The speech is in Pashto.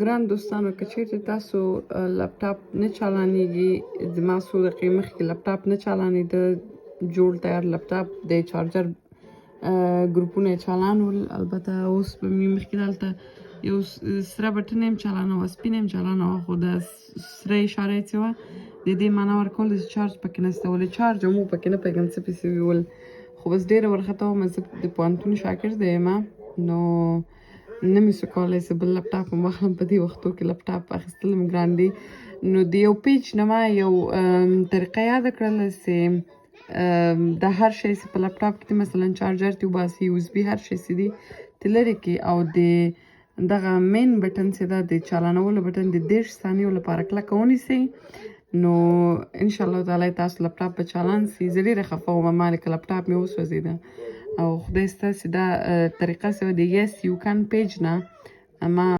ګران دوستانو، که چیرته تاسو لپټاپ نه چالانیږي، زما څو دقیقې مخکې لپټاپ نه چالانېده. جوړ تیار لپټاپ د چارجر ګروپونه یې چالان ول. البته اوس به مې مخکې دلته یو سره بټن هم چالانه وه، سپین هم چالانه وه، خو د سره اشاره یې څه وه، د دې معنا ورکول چې چارج پکې نشته. ولې چارج مو پکې نه پوهېږم څه پې سوي ول، خو بس ډېره ورخطا وم. زه د پوهنتون شاګرده یم، نو نه مې سو کولی چې بل لپټاپ هم واخلم. په دې وختو کې لپټاپ اخیستل هم ګران دي. نو د یو پیج نه ما یو طریقه یاده کړله چې د هر شی چې په لپټاپ کې دي، مثلا چارجر ته وباسي، USB، هر شی چې دي ته لرې کې او د دغه main button چې ده، د چالانولو بټن، د 30 ثانیو لپاره کلکه ونیسئ، نو ان شاء الله تعالی تاسو لپټاپ به چالان سي. زه ډېره خفه وم، ما لکه لپټاپ مې وسوځېده. او خدای ستا چې دا طریقه سوه د Yes You Can page نه ما